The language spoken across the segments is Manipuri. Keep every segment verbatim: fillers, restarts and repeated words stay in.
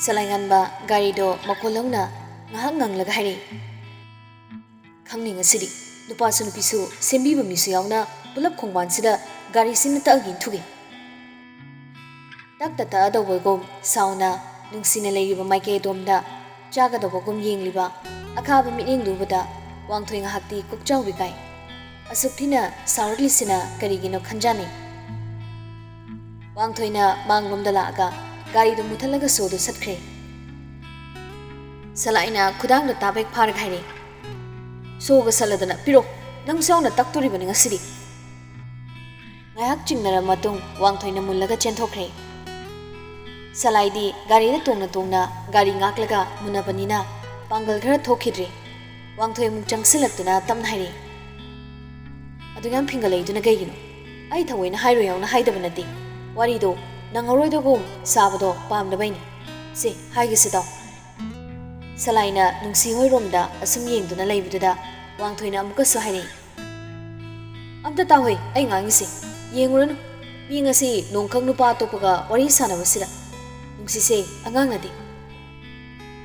ꯁꯂꯥꯏꯉꯥꯟꯕ ꯒꯥꯔꯤꯗꯣ ꯃꯈꯣꯜ ꯍꯧꯅ ꯉꯥꯏꯍꯥꯛ ꯉꯪꯂꯒ ꯍꯥꯏꯔꯛꯏ, "ꯈꯪꯅꯤꯡ ꯑꯁꯤꯗꯤ, ꯅꯨꯄꯥꯁꯨ ꯅꯨꯄꯤꯁꯨ, ꯁꯦꯝꯕꯤꯕ ꯃꯤꯁꯨ ꯌꯥꯎꯅ, ꯄꯨꯂꯞ ꯈꯣꯡꯕꯥꯟꯁꯤꯗ ꯒꯥꯔꯤ ꯁꯤꯟꯅ ꯇꯛꯑꯒ ꯏꯟꯊꯨꯒꯦ"꯫ ꯇꯛꯇ ꯇꯛꯑꯗꯧꯕꯒꯨꯝ ꯁꯥꯎꯅ ꯅꯨꯡꯁꯤꯅ ꯂꯩꯔꯤꯕ ꯃꯥꯏꯀꯩ ꯑꯗꯣꯝꯗ ꯆꯥꯒꯗꯧꯕꯒꯨꯝ ꯌꯦꯡꯂꯤꯕ ꯑꯈꯥꯕ ꯃꯤꯠꯌꯦꯡꯗꯨ ꯎꯕꯗ ꯋꯥꯡꯊꯣꯏ ꯉꯥꯏꯍꯥꯛꯇꯤ ꯀꯣꯛꯆꯥꯎꯕꯤ ꯀꯥꯏ꯫ ꯑꯁꯨꯛ ꯊꯤꯅ ꯁꯥꯎꯔꯛꯂꯤꯁꯤꯅ ꯀꯔꯤꯒꯤꯅꯣ ꯈꯟꯖꯥꯅꯩ꯫ ꯋꯥꯡꯊꯣꯏꯅ ꯃꯥꯡꯂꯣꯝꯗ ꯂꯥꯛꯑꯒ ꯒꯥꯔꯤꯗꯨ ꯃꯨꯊꯠꯂꯒ ꯁꯣꯗꯨ ꯁꯠꯈ꯭ꯔꯦ꯫ ꯁꯂꯥꯏꯅ ꯈꯨꯗꯥꯡꯗ ꯇꯥꯕꯦꯛ ꯐꯥꯔꯒ ꯍꯥꯏꯔꯦ, "ꯁꯣꯒ ꯁꯠꯂꯗꯅ ꯄꯤꯔꯣ, ꯅꯪꯁꯨ ꯌꯥꯎꯅ ꯇꯛꯇꯣꯔꯤꯕꯅꯤ ꯉꯁꯤꯗꯤ"꯫ ꯉꯥꯏꯍꯥꯛ ꯆꯤꯡꯅꯔꯕ ꯃꯇꯨꯡ ꯋꯥꯡꯊꯣꯏꯅ ꯃꯨꯜꯂꯒ ꯆꯦꯟꯊꯣꯛꯈ꯭ꯔꯦ꯫ ꯁꯂꯥꯏꯗꯤ ꯒꯥꯔꯤꯗ ꯇꯣꯡꯅ ꯇꯣꯡꯅ ꯒꯥꯔꯤ ꯉꯥꯛꯂꯒ ꯃꯨꯟꯅꯕꯅꯤꯅ ꯄꯥꯡꯒꯜ ꯈꯔ ꯊꯣꯛꯈꯤꯗ꯭ꯔꯦ꯫ ꯋꯥꯡꯊꯣꯏ ꯑꯃꯨꯛ ꯆꯪꯁꯤꯜꯂꯛꯇꯨꯅ ꯇꯞꯅ ꯍꯥꯏꯔꯛꯏ, "ꯑꯗꯨ ꯌꯥꯝ ꯐꯤꯡꯒꯠꯂꯛꯏꯗꯨꯅ ꯀꯩꯒꯤꯅꯣ? ꯑꯩ ꯊꯑꯣꯏꯅ ꯍꯥꯏꯔꯣꯏ ꯍꯥꯏꯅ ꯍꯥꯏꯗꯕ ꯅꯠꯇꯦ꯫ ꯋꯥꯔꯤꯗꯣ ꯅꯪꯍꯧꯔꯣꯏꯗꯧꯒꯨꯝ ꯁꯥꯕꯗꯣ ꯄꯥꯝꯗꯕꯩꯅꯤ꯫ ꯁꯦ, ꯍꯥꯏꯒꯦꯁꯦ ꯇꯥꯎ"꯫ ꯁꯂꯥꯏꯅ ꯅꯨꯡꯁꯤ ꯍꯣꯏꯔꯣꯝꯗ ꯑꯁꯨꯝ ꯌꯦꯡꯗꯨꯅ ꯂꯩꯕꯗꯨꯗ ꯋꯥꯡꯊꯣꯏꯅ ꯑꯃꯨꯛꯀꯁꯨ ꯍꯥꯏꯔꯛꯏ, "ꯑꯝꯇ ꯇꯥꯎꯍꯦ ꯑꯩ ꯉꯥꯡꯉꯤꯁꯦ꯫ ꯌꯦꯡꯉꯨꯔꯅꯨ, ꯃꯤ ꯉꯁꯤ ꯅꯣꯡꯈꯛ ꯅꯨꯄꯥ ꯑꯇꯣꯞꯄꯒ ꯋꯥꯔꯤ ꯁꯥꯟꯅꯕꯁꯤꯗ꯫ ꯅꯨꯡꯁꯤꯁꯦ ꯑꯉꯥꯡ ꯅꯠꯇꯦ"꯫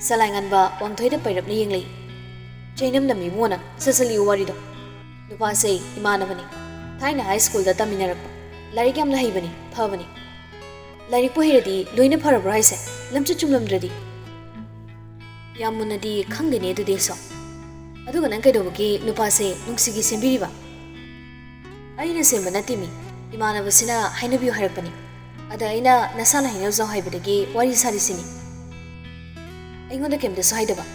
ꯁꯂꯥꯏꯉꯥꯟꯕ ꯋꯥꯡꯊꯣꯏꯗ ꯄꯩꯔꯞꯅ ꯌꯦꯡꯂꯛꯏ꯫ "ꯆꯩꯅꯝꯅ ꯃꯤꯕꯨ ꯅꯪ ꯁꯠꯁꯠꯂꯤꯌꯨ ꯋꯥꯔꯤꯗꯣ꯫ ꯅꯨꯄꯥꯁꯦ ꯏꯃꯥꯟꯅꯕꯅꯤ, ꯊꯥꯏꯅ ꯍꯥꯏ ꯁ꯭ꯀꯨꯜꯗ ꯇꯝꯃꯤꯟꯅꯔꯛꯄ꯫ ꯂꯥꯏꯔꯤꯛ ꯌꯥꯝꯅ ꯍꯩꯕꯅꯤ, ꯐꯕꯅꯤ꯫ ꯂꯥꯏꯔꯤꯛꯄꯨ ꯍꯩꯔꯗꯤ ꯂꯣꯏꯅ ꯐꯔꯕ꯭ꯔꯣ ꯍꯥꯏꯁꯦ? ꯂꯝꯆꯠ ꯆꯨꯝꯂꯝꯗ꯭ꯔꯗꯤ"꯫ "ꯌꯥꯝ ꯃꯨꯟꯅꯗꯤ ꯈꯪꯗꯦꯅꯦ ꯑꯗꯨꯗꯤ ꯑꯩꯁꯨ꯫ ꯑꯗꯨꯒ ꯅꯪ ꯀꯩꯗꯧꯕꯒꯤ ꯅꯨꯄꯥꯁꯦ ꯅꯨꯡꯁꯤꯒꯤ ꯁꯦꯝꯕꯤꯔꯤꯕ?" "ꯑꯩꯅ ꯁꯦꯝꯕ ꯅꯠꯇꯦꯃꯤ, ꯏꯃꯥꯟꯅꯕꯁꯤꯅ ꯍꯥꯏꯅꯕꯤꯌꯨ ꯍꯥꯏꯔꯛꯄꯅꯤ꯫ ꯑꯗ ꯑꯩꯅ ꯅꯁꯥꯅ ꯍꯥꯏꯅꯖꯧ ꯍꯥꯏꯕꯗꯒꯤ ꯋꯥꯔꯤ ꯁꯥꯔꯤꯁꯤꯅꯤ꯫ ꯑꯩꯉꯣꯟꯗ ꯀꯩꯝꯇꯁꯨ ꯍꯥꯏꯗꯕ"꯫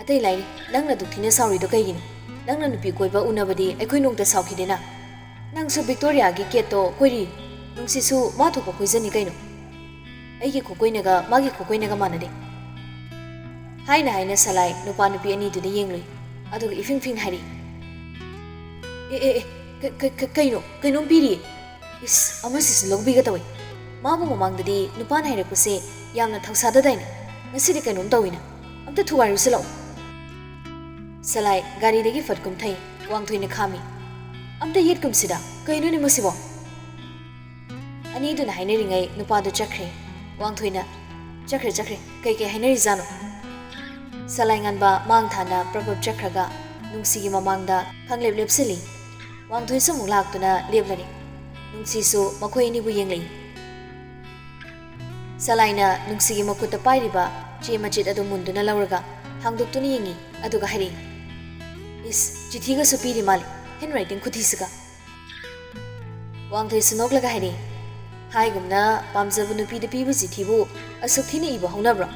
"ꯑꯇꯩ ꯂꯥꯏꯔꯤ, ꯅꯪꯅ ꯑꯗꯨꯛ ꯊꯤꯅ ꯁꯥꯎꯔꯤꯗꯣ ꯀꯩꯒꯤꯅꯣ? ꯅꯪꯅ ꯅꯨꯄꯤ ꯀꯣꯏꯕ ꯎꯅꯕꯗꯤ ꯑꯩꯈꯣꯏ ꯅꯣꯡꯇ ꯁꯥꯎꯈꯤꯗꯦꯅ꯫ ꯅꯪꯁꯨ ꯚꯤꯛꯇꯣꯔꯤꯌꯥꯒꯤ ꯀꯦꯠꯇꯣ ꯀꯣꯏꯔꯤ꯫ ꯅꯨꯡꯁꯤꯠꯁꯨ ꯃꯥ ꯊꯣꯛꯄ ꯀꯣꯏꯖꯅꯤ ꯀꯩꯅꯣ꯫ ꯑꯩꯒꯤ ꯈꯨꯀꯣꯏꯅꯒ ꯃꯥꯒꯤ ꯈꯨꯀꯣꯏꯅꯒ ꯃꯥꯟꯅꯗꯦ"꯫ ꯍꯥꯏꯅ ꯍꯥꯏꯅ ꯁꯂꯥꯏ ꯅꯨꯄꯥ ꯅꯨꯄꯤ ꯑꯅꯤꯗꯨꯗ ꯌꯦꯡꯂꯨꯏ꯫ ꯑꯗꯨꯒ ꯏꯐꯤꯡ ꯐꯤꯡ ꯍꯥꯏꯔꯤ, "ꯑꯦ, ꯑꯦ, ꯑꯦ, ꯀ-, ꯀ-, ꯀ-, ꯀꯩꯅꯣ? ꯀꯩꯅꯣꯝ ꯄꯤꯔꯤꯌꯦ꯫ ꯏꯁ, ꯑꯃꯁꯤꯁꯨ ꯂꯧꯕꯤꯒ ꯇꯧꯏ꯫ ꯃꯥꯕꯨ ꯃꯃꯥꯡꯗꯗꯤ ꯅꯨꯄꯥꯅ ꯍꯥꯏꯔꯛꯄꯁꯦ ꯌꯥꯝꯅ ꯊꯧꯁꯥꯗꯗꯥꯏꯅꯦ꯫ ꯉꯁꯤꯗꯤ ꯀꯩꯅꯣꯝ ꯇꯧꯏꯅ꯫ ꯑꯝꯇ ꯊꯨꯒꯥꯏꯔꯨꯁꯤ ꯂꯥꯛꯑꯣ"꯫ ꯁꯂꯥꯏ ꯒꯥꯔꯤꯗꯒꯤ ꯐꯠ ꯀꯨꯝꯊꯩ꯫ ꯋꯥꯡꯊꯣꯏꯅ ꯈꯥꯝꯃꯤ꯫ "ꯑꯝꯇ ꯌꯦꯠꯀꯨꯝꯁꯤꯗ꯫ ꯀꯩꯅꯣꯅꯦ ꯃꯁꯤꯕꯣ?" ꯑꯅꯤꯗꯨꯅ ꯍꯥꯏꯅꯔꯤꯉꯩ ꯅꯨꯄꯥꯗꯨ ꯆꯠꯈ꯭ꯔꯦ꯫ ꯋꯥꯡꯊꯣꯏꯅ, ꯆꯠꯈ꯭ꯔꯦ, ꯆꯠꯈ꯭ꯔꯦ꯫ ꯀꯩ ꯀꯩ ꯍꯥꯏꯅꯔꯤꯖꯥꯠꯅꯣ? ꯁꯂꯥꯏ ꯉꯟꯕ ꯃꯥꯡ ꯊꯥꯅ ꯄ꯭ꯔꯞ ꯄ꯭ꯔꯞ ꯆꯠꯈ꯭ꯔꯒ ꯅꯨꯡꯁꯤꯒꯤ ꯃꯃꯥꯡꯗ ꯈꯪꯂꯦꯞ ꯂꯦꯞꯁꯤꯜꯂꯤ꯫ ꯋꯥꯡꯊꯣꯏꯁꯨ ꯑꯃꯨꯛ ꯂꯥꯛꯇꯨꯅ ꯂꯦꯞꯂꯔꯦ꯫ ꯅꯨꯡꯁꯤꯁꯨ ꯃꯈꯣꯏ ꯑꯅꯤꯕꯨ ꯌꯦꯡꯂꯛꯏ꯫ ꯁꯂꯥꯏꯅ ꯅꯨꯡꯁꯤꯒꯤ ꯃꯈꯨꯠꯇ ꯄꯥꯏꯔꯤꯕ ꯆꯦ ꯃꯆꯦꯠ ꯑꯗꯨ ꯃꯨꯟꯗꯨꯅ ꯂꯧꯔꯒ ꯍꯥꯡꯗꯣꯛꯇꯨꯅ ꯌꯦꯡꯉꯤ, ꯑꯗꯨꯒ ꯍꯥꯏꯔꯛꯏ, "ꯏꯁ, ꯆꯤꯊꯤꯒꯁꯨ ꯄꯤꯔꯤ ꯃꯥꯜꯂꯦ, ꯍꯦꯟ ꯔꯥꯏꯇꯤꯡ ꯈꯨꯊꯤꯁꯤꯒ!" ꯋꯥꯡꯊꯣꯏꯁꯨ ꯅꯣꯛꯂꯒ ꯍꯥꯏꯔꯛꯏ, "ꯍꯥꯏꯒꯨꯝꯅ ꯄꯥꯝꯖꯕ ꯅꯨꯄꯤꯗ ꯄꯤꯕ ꯆꯤꯊꯤꯕꯨ ꯑꯁꯨꯛ ꯊꯤꯅ ꯏꯕ ꯍꯧꯅꯕ꯭ꯔꯣ?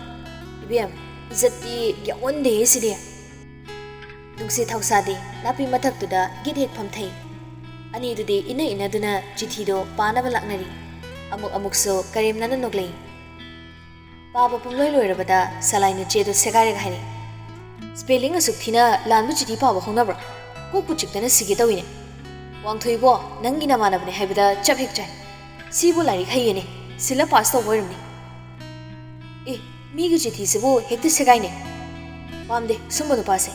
ꯏꯕꯦꯝ, ꯏꯖꯠꯇꯤ ꯌꯥꯎꯍꯟꯗꯦꯍꯦ ꯁꯤꯗꯤ!" ꯅꯨꯡꯁꯤ ꯊꯧꯁꯥꯗꯦ, ꯅꯥꯄꯤ ꯃꯊꯛꯇꯨꯗ ꯒꯤꯠ ꯍꯦꯛ ꯐꯝꯊꯩ꯫ ꯑꯅꯤꯗꯨꯗꯤ ꯏꯟꯅ ꯏꯟꯅꯗꯨꯅ ꯆꯤꯊꯤꯗꯣ ꯄꯥꯅꯕ ꯂꯥꯛꯅꯔꯤ꯫ ꯑꯃꯨꯛ ꯑꯃꯨꯛꯁꯨ ꯀꯔꯦꯝꯅꯅ ꯅꯣꯛꯂꯛꯏ꯫ ꯄꯥꯕ ꯄꯨꯝꯂꯣꯏ ꯂꯣꯏꯔꯕꯗ ꯁꯂꯥꯏꯅ ꯆꯦꯗꯨ ꯁꯦꯒꯥꯏꯔꯒ ꯍꯥꯏꯔꯛꯏ, "ꯁ꯭ꯄꯦꯂꯤꯡ ꯑꯁꯨꯛ ꯊꯤꯅ ꯂꯥꯟꯕ ꯆꯤꯊꯤ ꯄꯥꯕ ꯍꯧꯅꯕ꯭ꯔꯣ? ꯀꯣꯛꯄꯨ ꯆꯤꯛꯇꯅ ꯁꯤꯒꯦ ꯇꯧꯏꯅꯦ꯫ ꯋꯥꯡꯊꯣꯏꯕꯣ, ꯅꯪꯒꯤ ꯅꯃꯥꯟꯅꯕꯅꯦ ꯍꯥꯏꯕꯗ ꯆꯞ ꯍꯦꯛ ꯆꯥꯏ꯫ ꯁꯤꯕꯨ ꯂꯥꯏꯔꯤꯛ ꯍꯩꯌꯦꯅꯦ, ꯁꯤꯜꯂ ꯄꯥꯁ ꯇꯧꯕ ꯑꯣꯏꯔꯝꯅꯤ꯫ ꯑꯦ, ꯃꯤꯒꯤ ꯆꯤꯊꯤꯁꯤꯕꯨ ꯍꯦꯛꯇ ꯁꯦꯒꯥꯏꯅꯦ꯫ ꯄꯥꯝꯗꯦ ꯁꯨꯝꯕ ꯅꯨꯄꯥꯁꯦ꯫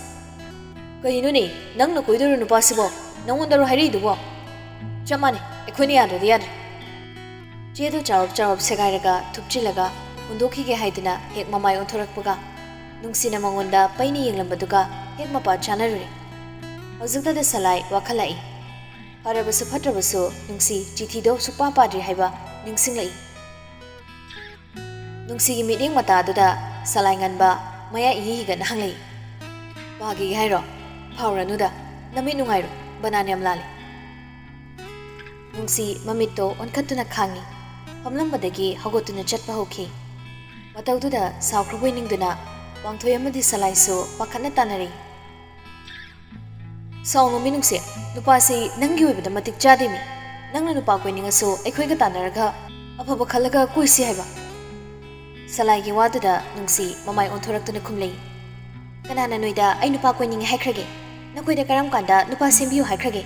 ꯀꯩꯅꯣꯅꯦ, ꯅꯪꯅ ꯀꯣꯏꯗꯧꯔꯤꯕ ꯅꯨꯄꯥꯁꯤꯕꯣ ꯅꯪꯉꯣꯟꯗꯔꯣ ꯍꯥꯏꯔꯛꯏꯗꯨꯕꯣ? ꯆꯞ ꯃꯥꯟꯅꯩ, ꯑꯩꯈꯣꯏꯅ ꯌꯥꯗ꯭ꯔꯗꯤ ꯌꯥꯗ꯭ꯔꯦ꯫" ꯆꯦꯗꯨ ꯆꯥꯎꯔꯞ ꯆꯥꯎꯔꯞ ꯁꯦꯒꯥꯏꯔꯒ ꯊꯨꯞꯆꯤꯜꯂꯒ ꯍꯨꯟꯗꯣꯛꯈꯤꯒꯦ ꯍꯥꯏꯗꯨꯅ ꯍꯦꯛ ꯃꯃꯥꯏ ꯑꯣꯟꯊꯣꯔꯛꯄꯒ, ꯅꯨꯡꯁꯤꯅ ꯃꯉꯣꯟꯗ ꯄꯩꯅ ꯌꯦꯡꯂꯝꯕꯗꯨꯒ ꯍꯦꯛ ꯃꯄꯥ ꯆꯥꯅꯔꯨꯔꯦ꯫ ꯍꯧꯖꯤꯛꯇꯗ ꯁꯂꯥꯏ ꯋꯥꯈꯜ ꯂꯥꯛꯏ꯫ ꯐꯔꯕꯁꯨ ꯐꯠꯇ꯭ꯔꯕꯁꯨ ꯅꯨꯡꯁꯤ ꯆꯤꯊꯤꯗꯣ ꯁꯨꯛꯄꯥ ꯄꯥꯗ꯭ꯔꯤ ꯍꯥꯏꯕ ꯅꯤꯡꯁꯤꯡꯂꯛꯏ꯫ ꯅꯨꯡꯁꯤꯒꯤ ꯃꯤꯠꯌꯦꯡ ꯃꯇꯥꯗꯨꯗ ꯁꯂꯥꯏ ꯉꯟꯕ ꯃꯌꯥ ꯏꯍꯤ ꯍꯤꯒꯠꯅ ꯍꯪꯂꯛꯏ, "ꯄꯥꯈꯤꯒꯦ ꯍꯥꯏꯔꯣ? ꯄꯥꯎꯔꯅꯨꯗ, ꯅꯃꯤꯠ ꯅꯨꯡꯉꯥꯏꯔꯣ, ꯕꯅꯥꯟ ꯌꯥꯝ ꯂꯥꯜꯂꯦ꯫" ꯅꯨꯡꯁꯤ ꯃꯃꯤꯠꯇꯣ ꯑꯣꯟꯈꯠꯇꯨꯅ ꯈꯥꯡꯉꯤ꯫ ꯐꯝꯂꯝꯕꯗꯒꯤ ꯍꯧꯒꯠꯇꯨꯅ ꯆꯠꯄ ꯍꯧꯈꯤ꯫ ꯃꯇꯧꯗꯨꯗ ꯁꯥꯎꯈ꯭ꯔꯕꯣꯏ ꯅꯤꯡꯗꯨꯅ ꯋꯥꯡꯊꯣꯏ ꯑꯃꯗꯤ ꯁꯂꯥꯏꯁꯨ ꯄꯥꯈꯠꯅ ꯇꯥꯟꯅꯔꯤ꯫ "ꯁꯥꯎꯅꯨ ꯃꯤ ꯅꯨꯡꯁꯤ, ꯅꯨꯄꯥꯁꯤ ꯅꯪꯒꯤ ꯑꯣꯏꯕꯗ ꯃꯇꯤꯛ ꯆꯥꯗꯦ ꯃꯤ꯫ ꯅꯪꯅ ꯅꯨꯄꯥ ꯀꯣꯏꯅꯤꯡꯉꯁꯨ ꯑꯩꯈꯣꯏꯒ ꯇꯥꯟꯅꯔꯒ ꯑꯐꯕ ꯈꯜꯂꯒ ꯀꯣꯏꯁꯤ ꯍꯥꯏꯕ꯫" ꯁꯂꯥꯏꯒꯤ ꯋꯥꯗꯨꯗ ꯅꯨꯡꯁꯤ ꯃꯃꯥꯏ ꯑꯣꯟꯊꯣꯔꯛꯇꯨꯅ ꯈꯨꯝꯂꯛꯏ, "ꯀꯅꯥꯅ ꯅꯣꯏꯗ ꯑꯩ ꯅꯨꯄꯥ ꯀꯣꯏꯅꯤꯡꯉꯦ ꯍꯥꯏꯈ꯭ꯔꯒꯦ? ꯅꯈꯣꯏꯗ ꯀꯔꯝ ꯀꯥꯟꯗ ꯅꯨꯄꯥ ꯁꯦꯝꯕꯤꯌꯨ ꯍꯥꯏꯈ꯭ꯔꯒꯦ?"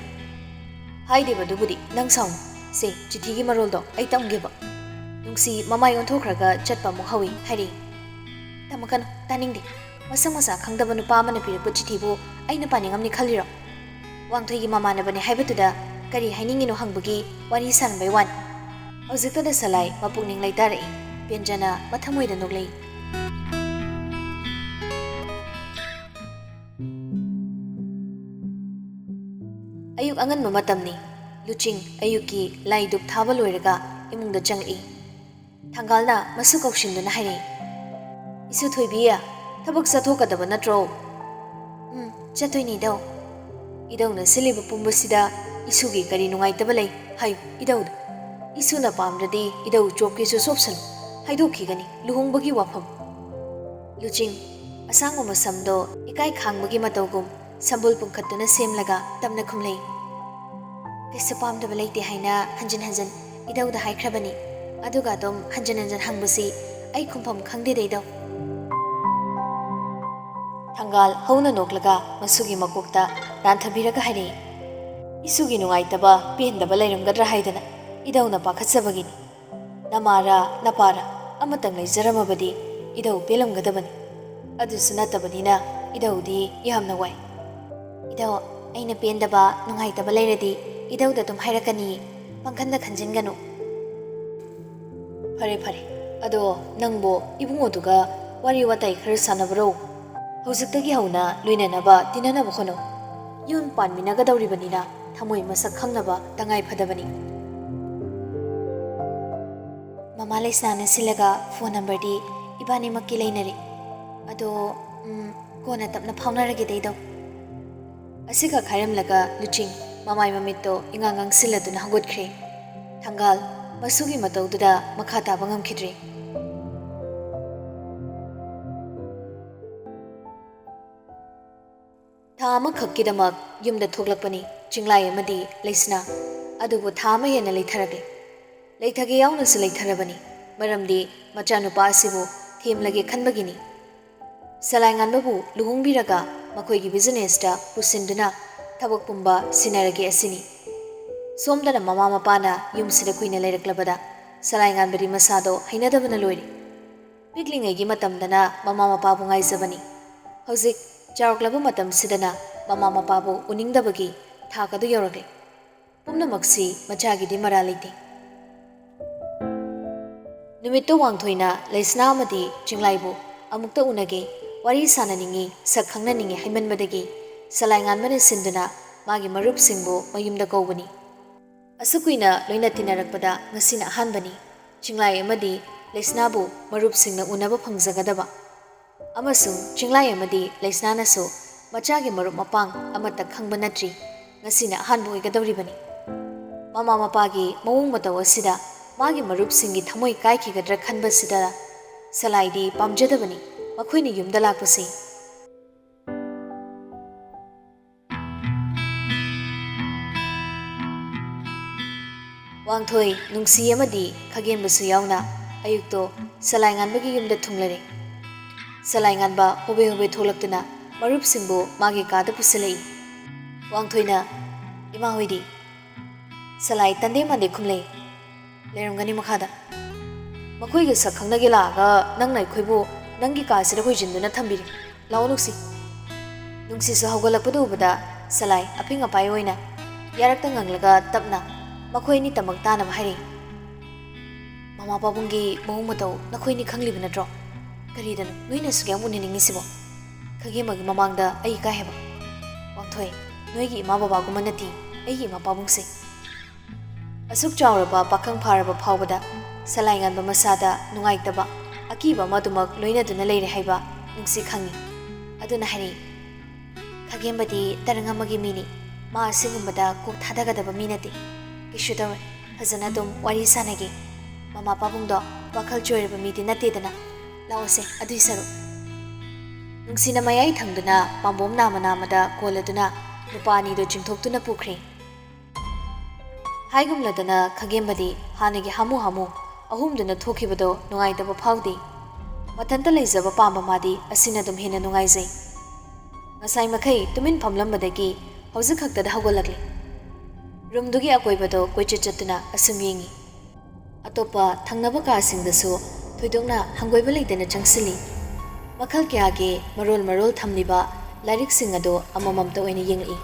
"ꯍꯥꯏꯗꯦꯕ ꯑꯗꯨꯕꯨꯗꯤ, ꯅꯪ ꯁꯥꯎꯅꯨ꯫ ꯁꯦ, ꯆꯤꯊꯤꯒꯤ ꯃꯔꯣꯜꯗꯣ ꯑꯩ ꯇꯝꯒꯦꯕ꯫" ꯅꯨꯡꯁꯤ ꯃꯃꯥꯏ ꯑꯣꯟꯊꯣꯛꯈ꯭ꯔꯒ ꯆꯠꯄ ꯑꯃꯨꯛ ꯍꯧꯏ꯫ ꯍꯥꯏꯔꯤ, "ꯇꯝꯃꯛꯀꯅꯨ, ꯇꯥꯅꯤꯡꯗꯦ꯫ ꯃꯁꯛ ꯃꯁꯥ ꯈꯪꯗꯕ ꯅꯨꯄꯥ ꯑꯃꯅ ꯄꯤꯔꯛꯄ ꯆꯤꯊꯤꯕꯨ ꯑꯩꯅ ꯄꯥꯅꯤꯡꯉꯝꯅꯤ ꯈꯜꯂꯤꯔꯣ? ꯋꯥꯡꯊꯣꯏꯒꯤ ꯃꯃꯥꯟꯅꯕꯅꯦ ꯍꯥꯏꯕꯗꯨꯗ ꯀꯔꯤ ꯍꯥꯏꯅꯤꯡꯉꯤꯅꯣ ꯍꯪꯕꯒꯤ ꯋꯥꯔꯤ ꯁꯥꯔꯝꯕꯩ ꯋꯥꯅꯤ꯫" ꯍꯧꯖꯤꯛꯇꯗ ꯁꯂꯥꯏ ꯃꯄꯨꯛꯅꯤꯡ ꯂꯩꯇꯥꯔꯛꯏ꯫ ꯄꯦꯟꯖꯅ ꯃꯊꯃꯣꯏꯗ ꯅꯣꯛꯂꯛꯏ꯫ ꯑꯌꯨꯛ ꯑꯉꯟꯕ ꯃꯇꯝꯅꯤ꯫ ꯂꯨꯆꯤꯡ ꯑꯌꯨꯛꯀꯤ ꯂꯥꯏ ꯙꯨꯞ ꯊꯥꯕ ꯂꯣꯏꯔꯒ ꯏꯃꯨꯡꯗ ꯆꯪꯂꯛꯏ꯫ ꯊꯪꯒꯥꯜꯅ ꯃꯁꯨ ꯀꯧꯁꯤꯟꯗꯨꯅ ꯍꯥꯏꯔꯛꯏ, "ꯏꯁꯨ ꯊꯣꯏꯕꯤ, ꯊꯕꯛ ꯆꯠꯊꯣꯛꯀꯗꯕ ꯅꯠꯇ꯭ꯔꯣ?" "ꯎꯝ, ꯆꯠꯇꯣꯏꯅꯤ ꯏꯙꯧ꯫" "ꯏꯙꯧꯅ ꯁꯤꯜꯂꯤꯕ ꯄꯨꯝꯕꯁꯤꯗ ꯏꯁꯨꯒꯤ ꯀꯔꯤ ꯅꯨꯡꯉꯥꯏꯇꯕ ꯂꯩ? ꯍꯥꯏꯌꯨ ꯏꯙꯧꯗ꯫ ꯏꯁꯨꯅ ꯄꯥꯝꯗ꯭ꯔꯗꯤ ꯏꯙꯧ ꯆꯣꯞꯀꯦꯁꯨ ꯆꯣꯞꯁꯅꯨ꯫ ꯍꯥꯏꯗꯣꯛꯈꯤꯒꯅꯤ ꯂꯨꯍꯣꯡꯕꯒꯤ ꯋꯥꯐꯝ꯫" ꯂꯨꯆꯤꯡ ꯑꯁꯥꯡꯕ ꯃꯁꯝꯗꯣ ꯏꯀꯥꯏ ꯈꯥꯡꯕꯒꯤ ꯃꯇꯧꯒꯨꯝ ꯁꯝꯕꯨꯜ ꯄꯨꯡꯈꯠꯇꯨꯅ ꯁꯦꯝꯂꯒ ꯇꯞꯅ ꯈꯨꯝꯂꯩ꯫ "ꯀꯩꯁꯨ ꯄꯥꯝꯗꯕ ꯂꯩꯇꯦ ꯍꯥꯏꯅ ꯍꯟꯖꯤꯟ ꯍꯟꯖꯤꯟ ꯏꯙꯧꯗ ꯍꯥꯏꯈ꯭ꯔꯕꯅꯤ꯫ ꯑꯗꯨꯒ ꯑꯗꯨꯝ ꯍꯟꯖꯤꯟ ꯍꯟꯖꯤꯟ ꯍꯪꯕꯁꯤ ꯑꯩ ꯈꯨꯝꯐꯝ ꯈꯪꯗꯦꯗ ꯏꯙꯧ꯫" ꯊꯪꯒꯥꯜ ꯍꯧꯅ ꯅꯣꯛꯂꯒ ꯃꯁꯨꯒꯤ ꯃꯀꯣꯛꯇ ꯅꯥꯟꯊꯕꯤꯔꯒ ꯍꯥꯏꯔꯛꯏ, "ꯏꯁꯨꯒꯤ ꯅꯨꯡꯉꯥꯏꯇꯕ ꯄꯦꯟꯗꯕ ꯂꯩꯔꯝꯒꯗ꯭ꯔꯥ ꯍꯥꯏꯗꯅ ꯏꯙꯧꯅ ꯄꯥꯈꯠꯆꯕꯒꯤꯅꯤ꯫ ꯅꯃꯥꯔ ꯅꯄꯥꯔ ꯑꯃꯇꯪ ꯂꯩꯖꯔꯝꯃꯕꯗꯤ ꯏꯙꯧ ꯄꯦꯜꯂꯝꯒꯗꯕꯅꯤ꯫ ꯑꯗꯨꯁꯨ ꯅꯠꯇꯕꯅꯤꯅ ꯏꯙꯧꯗꯤ ꯌꯥꯝꯅ ꯋꯥꯏ꯫" "ꯏꯙꯧ, ꯑꯩꯅ ꯄꯦꯟꯗꯕ ꯅꯨꯡꯉꯥꯏꯇꯕ ꯂꯩꯔꯗꯤ ꯏꯙꯧꯗ ꯑꯗꯨꯝ ꯍꯥꯏꯔꯛꯀꯅꯤ꯫ ꯄꯪꯈꯟꯗ ꯈꯟꯖꯤꯟꯒꯅꯨ꯫" "ꯐꯔꯦ ꯐꯔꯦ, ꯑꯗꯣ ꯅꯪꯕꯨ ꯏꯕꯨꯡꯉꯣꯗꯨꯒ ꯋꯥꯔꯤ ꯋꯥꯇꯥꯏ ꯈꯔ ꯁꯥꯟꯅꯕꯔꯣ? ꯍꯧꯖꯤꯛꯇꯒꯤ ꯍꯧꯅ ꯂꯣꯏꯅꯅꯕ ꯇꯤꯟꯅꯅꯕ ꯍꯣꯠꯅꯧ꯫ ꯌꯨꯝ ꯄꯥꯟꯃꯤꯟꯅꯒꯗꯧꯔꯤꯕꯅꯤꯅ ꯊꯃꯣꯏ ꯃꯁꯛ ꯈꯪꯅꯕ ꯇꯉꯥꯏ ꯐꯗꯕꯅꯤ꯫" "ꯃꯃꯥ ꯂꯩꯁꯅꯥꯅ ꯁꯤꯜꯂꯒ ꯐꯣꯟ ꯅꯝꯕꯔꯗꯤ ꯏꯕꯥꯅꯤꯃꯛꯀꯤ ꯂꯩꯅꯔꯦ꯫ ꯑꯗꯣ, ꯎꯝ, ꯀꯣꯟꯅ ꯇꯞꯅ ꯐꯥꯎꯅꯔꯒꯦꯗ ꯏꯙꯧ꯫" ꯑꯁꯤꯈꯛ ꯍꯥꯏꯔꯝꯂꯒ ꯂꯨꯆꯤꯡ ꯃꯃꯥꯏ ꯃꯃꯤꯠꯇꯣ ꯏꯉꯥꯡ ꯉꯥꯡꯁꯤꯜꯂꯗꯨꯅ ꯍꯧꯒꯠꯈ꯭ꯔꯦ꯫ ꯊꯪꯒꯥꯜ ꯃꯁꯨꯒꯤ ꯃꯇꯧꯗꯨꯗ ꯃꯈꯥ ꯇꯥꯕ ꯉꯝꯈꯤꯗ꯭ꯔꯦ꯫ ꯊꯥ ꯑꯃꯈꯛꯀꯤꯗꯃꯛ ꯌꯨꯝꯗ ꯊꯣꯛꯂꯛꯄꯅꯤ ꯆꯤꯡꯂꯥꯏ ꯑꯃꯗꯤ ꯂꯩꯁꯅꯥ꯫ ꯑꯗꯨꯕꯨ ꯊꯥ ꯑꯃ ꯍꯦꯟꯅ ꯂꯩꯊꯔꯛꯂꯦ꯫ ꯂꯩꯊꯒꯦ ꯌꯥꯎꯅꯁꯨ ꯂꯩꯊꯔꯕꯅꯤ, ꯃꯔꯝꯗꯤ ꯃꯆꯥꯅꯨꯄꯥ ꯑꯁꯤꯕꯨ ꯊꯦꯝꯂꯒꯦ ꯈꯟꯕꯒꯤꯅꯤ꯫ ꯁꯂꯥꯏꯉꯥꯟꯕꯕꯨ ꯂꯨꯍꯣꯡꯕꯤꯔꯒ ꯃꯈꯣꯏꯒꯤ ꯕꯤꯖꯤꯅꯦꯁꯇ ꯄꯨꯁꯤꯟꯗꯨꯅ ꯊꯕꯛ ꯄꯨꯝꯕ ꯁꯤꯟꯅꯔꯒꯦ ꯑꯁꯤꯅꯤ꯫ ꯁꯣꯝꯗꯅ ꯃꯃꯥ ꯃꯄꯥꯅ ꯌꯨꯝꯁꯤꯗ ꯀꯨꯏꯅ ꯂꯩꯔꯛꯂꯕꯗ ꯁꯂꯥꯏꯉꯥꯟꯕꯗꯤ ꯃꯁꯥꯗꯣ ꯍꯩꯅꯗꯕꯅ ꯂꯣꯏꯔꯦ꯫ ꯄꯤꯛꯂꯤꯉꯩꯒꯤ ꯃꯇꯝꯗꯅ ꯃꯃꯥ ꯃꯄꯥꯕꯨ ꯉꯥꯏꯖꯕꯅꯤ꯫ ꯍꯧꯖꯤꯛ ꯆꯥꯎꯔꯛꯂꯕ ꯃꯇꯝꯁꯤꯗꯅ ꯃꯃꯥ ꯃꯄꯥꯕꯨ ꯎꯅꯤꯡꯗꯕꯒꯤ ꯊꯥꯛ ꯑꯗꯨ ꯌꯧꯔꯛꯂꯦ꯫ ꯄꯨꯝꯅꯃꯛꯁꯤ ꯃꯆꯥꯒꯤꯗꯤ ꯃꯔꯥꯜ ꯂꯩꯇꯦ꯫ ꯅꯨꯃꯤꯠꯇꯨ ꯋꯥꯡꯊꯣꯏꯅ ꯂꯩꯁꯅꯥ ꯑꯃꯗꯤ ꯆꯤꯡꯂꯥꯏꯕꯨ ꯑꯃꯨꯛꯇ ꯎꯅꯒꯦ, ꯋꯥꯔꯤ ꯁꯥꯟꯅꯅꯤꯡꯏ, ꯁꯛ ꯈꯪꯅꯅꯤꯡꯏ ꯍꯥꯏꯃꯟꯕꯗꯒꯤ ꯁꯂꯥꯏꯉꯥꯟꯕꯅ ꯁꯤꯟꯗꯨꯅ ꯃꯥꯒꯤ ꯃꯔꯨꯞꯁꯤꯡꯕꯨ ꯃꯌꯨꯝꯗ ꯀꯧꯕꯅꯤ꯫ ꯑꯁꯨꯛ ꯀꯨꯏꯅ ꯂꯣꯏꯅ ꯇꯤꯟꯅꯔꯛꯄꯗ ꯉꯁꯤꯅ ꯑꯍꯥꯟꯕꯅꯤ ꯆꯤꯡꯂꯥꯏ ꯑꯃꯗꯤ ꯂꯩꯁꯅꯥꯕꯨ ꯃꯔꯨꯞꯁꯤꯡꯅ ꯎꯅꯕ ꯐꯪꯖꯒꯗꯕ꯫ ꯑꯃꯁꯨꯡ ꯆꯤꯡꯂꯥꯏ ꯑꯃꯗꯤ ꯂꯩꯁꯅꯥꯅꯁꯨ ꯃꯆꯥꯒꯤ ꯃꯔꯨꯞ ꯃꯄꯥꯡ ꯑꯃꯠꯇ ꯈꯪꯕ ꯅꯠꯇ꯭ꯔꯤ꯫ ꯉꯁꯤꯅ ꯑꯍꯥꯟꯕ ꯑꯣꯏꯒꯗꯧꯔꯤꯕꯅꯤ꯫ ꯃꯃꯥ ꯃꯄꯥꯒꯤ ꯃꯑꯣꯡ ꯃꯇꯧ ꯑꯁꯤꯗ ꯃꯥꯒꯤ ꯃꯔꯨꯞꯁꯤꯡꯒꯤ ꯊꯃꯣꯏ ꯀꯥꯏꯈꯤꯒꯗ꯭ꯔꯥ ꯈꯟꯕꯁꯤꯗ ꯁꯂꯥꯏꯗꯤ ꯄꯥꯝꯖꯗꯕꯅꯤ ꯃꯈꯣꯏꯅ ꯌꯨꯝꯗ ꯂꯥꯛꯄꯁꯤ꯫ ꯋꯥꯡꯊꯣꯏ, ꯅꯨꯡꯁꯤ ꯑꯃꯗꯤ ꯈꯥꯒꯦꯝꯕꯁꯨ ꯌꯥꯎꯅ ꯑꯌꯨꯛꯇꯣ ꯁꯂꯥꯏꯉꯥꯟꯕꯒꯤ ꯌꯨꯝꯗ ꯊꯨꯡꯂꯔꯦ꯫ ꯁꯂꯥꯏꯉꯥꯟꯕ ꯍꯣꯕꯦ ꯍꯣꯕꯦ ꯊꯣꯛꯂꯛꯇꯨꯅ ꯃꯔꯨꯞꯁꯤꯡꯕꯨ ꯃꯥꯒꯤ ꯀꯥꯗ ꯄꯨꯁꯤꯜꯂꯛꯏ꯫ ꯋꯥꯡꯊꯣꯏꯅ, "ꯏꯃꯥ ꯍꯣꯏꯗꯤ?" ꯁꯂꯥꯏ ꯇꯟꯗꯦ ꯃꯥꯟꯗꯦ ꯈꯨꯝꯂꯛꯏ, "ꯂꯩꯔꯝꯒꯅꯤ ꯃꯈꯥꯗ꯫ ꯃꯈꯣꯏꯒ ꯁꯛ ꯈꯪꯅꯒꯦ ꯂꯥꯛꯑꯒ ꯅꯪꯅ ꯑꯩꯈꯣꯏꯕꯨ ꯅꯪꯒꯤ ꯀꯥꯁꯤꯗ ꯍꯣꯏꯖꯤꯟꯗꯨꯅ ꯊꯝꯕꯤꯔꯦ꯫ ꯂꯥꯛꯑꯣ ꯅꯨꯡꯁꯤ꯫" ꯅꯨꯡꯁꯤꯁꯨ ꯍꯧꯒꯠꯂꯛꯄꯗꯨ ꯎꯕꯗ ꯁꯂꯥꯏ ꯑꯄꯤꯡ ꯑꯄꯥꯏ ꯑꯣꯏꯅ ꯌꯥꯔꯛꯇ ꯉꯪꯂꯒ ꯇꯞꯅ ꯃꯈꯣꯏ ꯑꯅꯤꯇꯃꯛ ꯇꯥꯅꯕ ꯍꯥꯏꯔꯛꯏ꯫ "ꯃꯃꯥ ꯄꯥꯕꯨꯡꯒꯤ ꯃꯑꯣꯡ ꯃꯇꯧ ꯅꯈꯣꯏꯅꯤ ꯈꯪꯂꯤꯕ ꯅꯠꯇ꯭ꯔꯣ? ꯀꯔꯤꯗꯅꯣ ꯅꯣꯏꯅ ꯑꯁꯨꯛ ꯌꯥꯝ ꯎꯅꯅꯤꯡꯉꯤꯁꯤꯕꯣ? ꯈꯥꯒꯦꯝꯕꯒꯤ ꯃꯃꯥꯡꯗ ꯑꯩ ꯏꯀꯥꯏ ꯍꯥꯏꯕ꯫ ꯋꯥꯡꯊꯣꯏ, ꯅꯣꯏꯒꯤ ꯏꯃꯥ ꯕꯕꯥꯒꯨꯝꯕ ꯅꯠꯇꯦ ꯑꯩꯒꯤ ꯏꯃꯥ ꯄꯥꯕꯨꯡꯁꯦ꯫" ꯑꯁꯨꯛ ꯆꯥꯎꯔꯕ ꯄꯥꯈꯪ ꯐꯥꯔꯕ ꯐꯥꯎꯕꯗ ꯁꯂꯥꯏꯉꯥꯟꯕ ꯃꯁꯥꯗ ꯅꯨꯡꯉꯥꯏꯇꯕ, ꯑꯀꯤꯕ ꯑꯃꯗꯨꯃꯛ ꯂꯣꯏꯅꯗꯨꯅ ꯂꯩꯔꯦ ꯍꯥꯏꯕ ꯅꯨꯡꯁꯤ ꯈꯪꯏ꯫ ꯑꯗꯨꯅ ꯍꯥꯏꯔꯛꯏ, "ꯈꯥꯒꯦꯝꯕꯗꯤ ꯇꯔꯪ ꯑꯃꯒꯤ ꯃꯤꯅꯤ꯫ ꯃꯥ ꯑꯁꯤꯒꯨꯝꯕꯗ ꯀꯣꯛ ꯊꯥꯗꯒꯗꯕ ꯃꯤ ꯅꯠꯇꯦ꯫ ꯀꯩꯁꯨ ꯇꯧꯔꯣꯏ꯫ ꯐꯖꯅ ꯑꯗꯨꯝ ꯋꯥꯔꯤ ꯁꯥꯟꯅꯒꯦ꯫ ꯃꯃꯥ ꯄꯥꯕꯨꯡꯗꯣ ꯋꯥꯈꯜ ꯆꯣꯏꯔꯕ ꯃꯤꯗꯤ ꯅꯠꯇꯦꯗꯅ꯫ ꯂꯥꯛꯑꯣꯁꯦ, ꯑꯗꯨꯏ ꯁꯔꯨꯛ꯫" ꯅꯨꯡꯁꯤꯅ ꯃꯌꯥꯏ ꯊꯪꯗꯨꯅ ꯄꯥꯝꯕꯣꯝ ꯅꯥꯝꯃ ꯅꯥꯝꯃꯗ ꯀꯣꯜꯂꯗꯨꯅ ꯅꯨꯄꯥ ꯑꯅꯤꯗꯨ ꯆꯤꯡꯊꯣꯛꯇꯨꯅ ꯄꯨꯈ꯭ꯔꯦ꯫ ꯍꯥꯏꯒꯨꯝꯂꯗꯅ ꯈꯥꯒꯦꯝꯕꯗꯤ ꯍꯥꯟꯅꯒꯤ ꯍꯥꯃꯨ ꯍꯥꯃꯨ ꯑꯍꯨꯝꯗꯨꯅ ꯊꯣꯛꯈꯤꯕꯗꯣ ꯅꯨꯡꯉꯥꯏꯇꯕ ꯐꯥꯎꯗꯦ꯫ ꯃꯊꯟꯇ ꯂꯩꯖꯕ ꯄꯥꯝꯕ ꯃꯥꯗꯤ ꯑꯁꯤꯅ ꯑꯗꯨꯝ ꯍꯦꯟꯅ ꯅꯨꯡꯉꯥꯏꯖꯩ꯫ ꯉꯁꯥꯏ ꯃꯈꯩ ꯇꯨꯃꯤꯟ ꯐꯝꯂꯝꯕꯗꯒꯤ ꯍꯧꯖꯤꯛ ꯈꯛꯇꯗ ꯍꯧꯒꯠꯂꯛꯂꯦ꯫ ꯔꯨꯝꯗꯨꯒꯤ ꯑꯀꯣꯏꯕꯗꯣ ꯀꯣꯏꯆꯠ ꯆꯠꯇꯨꯅ ꯑꯁꯨꯝ ꯌꯦꯡꯏ꯫ ꯑꯇꯣꯞꯄ ꯊꯪꯅꯕ ꯀꯥꯁꯤꯡꯗꯁꯨ ꯊꯣꯏꯗꯣꯛꯅ ꯍꯪꯒꯣꯏꯕ ꯂꯩꯇꯅ ꯆꯪꯁꯤꯜꯂꯤ꯫ ꯃꯈꯜ ꯀꯌꯥꯒꯤ ꯃꯔꯣꯜ ꯃꯔꯣꯜ ꯊꯝꯂꯤꯕ ꯂꯥꯏꯔꯤꯛꯁꯤꯡ ꯑꯗꯨ ꯑꯃꯃꯝꯇ ꯑꯣꯏꯅ ꯌꯦꯡꯂꯛꯏ꯫